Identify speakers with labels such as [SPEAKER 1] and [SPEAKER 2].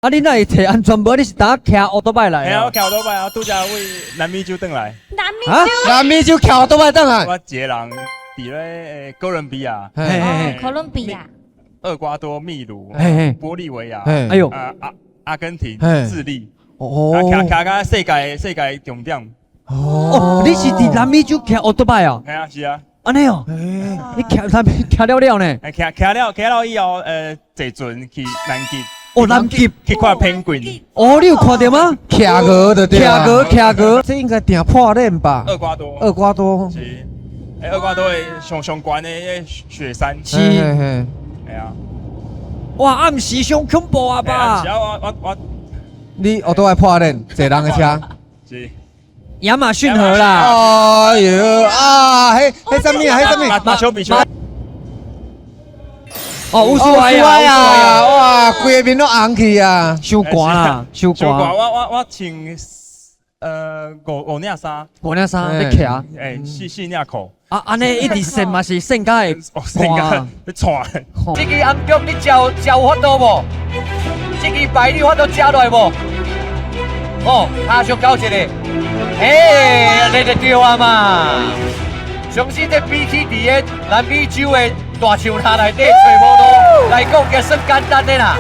[SPEAKER 1] 啊，你哪會提安全帽？你是當騎歐多拜來
[SPEAKER 2] 嘿啊，
[SPEAKER 1] 啊？
[SPEAKER 2] 我騎歐多拜啊，拄才為南美洲轉來。
[SPEAKER 3] 南美
[SPEAKER 1] 啊
[SPEAKER 3] 洲。
[SPEAKER 4] 南美洲騎歐多拜轉來。
[SPEAKER 2] 我一個人佇咧哥倫比亞、
[SPEAKER 1] 嘿嘿嘿
[SPEAKER 3] 哥倫比亞、
[SPEAKER 2] 厄瓜多、秘魯、
[SPEAKER 1] 嘿嘿，
[SPEAKER 2] 玻利維亞、
[SPEAKER 4] 嘿
[SPEAKER 1] 哎呦，
[SPEAKER 2] 阿根廷、
[SPEAKER 4] 嘿
[SPEAKER 2] 智利，
[SPEAKER 1] 哦
[SPEAKER 2] 啊，騎騎到世界終點。
[SPEAKER 1] 哦，你是佇南美洲騎歐多拜啊？
[SPEAKER 2] 嘿啊，是啊。
[SPEAKER 1] 按呢哦，你騎南美騎了了呢？
[SPEAKER 2] 欸，騎了以後，坐船去南極。
[SPEAKER 1] 哦，南極。
[SPEAKER 2] 去看 penguin。
[SPEAKER 1] 哦，你有看著嗎？
[SPEAKER 4] 騎鵝的對啊。
[SPEAKER 1] 騎鵝，騎鵝。
[SPEAKER 4] 這應該訂破鏈吧？
[SPEAKER 2] 厄瓜多。
[SPEAKER 4] 厄瓜多。
[SPEAKER 2] 是。欸，厄瓜多的上上懸的雪山。
[SPEAKER 1] 是。
[SPEAKER 4] 嘿嘿。
[SPEAKER 2] 嘿啊。
[SPEAKER 1] 哇，暗時上恐怖啊吧？
[SPEAKER 2] 暗時啊，我。
[SPEAKER 4] 你歐多拜破鏈，坐人的車。
[SPEAKER 2] 是。
[SPEAKER 1] 亞馬遜河啦。
[SPEAKER 4] 哎呦啊，彼彼啥物啊？彼啥物？
[SPEAKER 2] 馬丘比丘。
[SPEAKER 1] 哦，烏蘇埃啊！
[SPEAKER 4] 哇，規個面攏紅去啊！
[SPEAKER 1] 傷寒啦，傷寒。
[SPEAKER 2] 我穿五領衫。
[SPEAKER 1] 五領衫咧騎。
[SPEAKER 2] 欸，四領褲。
[SPEAKER 1] 啊，按呢一直踅嘛是踅甲會，
[SPEAKER 2] 踅甲咧喘。
[SPEAKER 1] 這支頷蕈你食有食有法度無？這支牌你有法度食落來無？哦，跤上交一个，欸，你就對啊嘛。相信這比起佇个南美洲的大樹林內底揣無路來講，也算簡單的啦。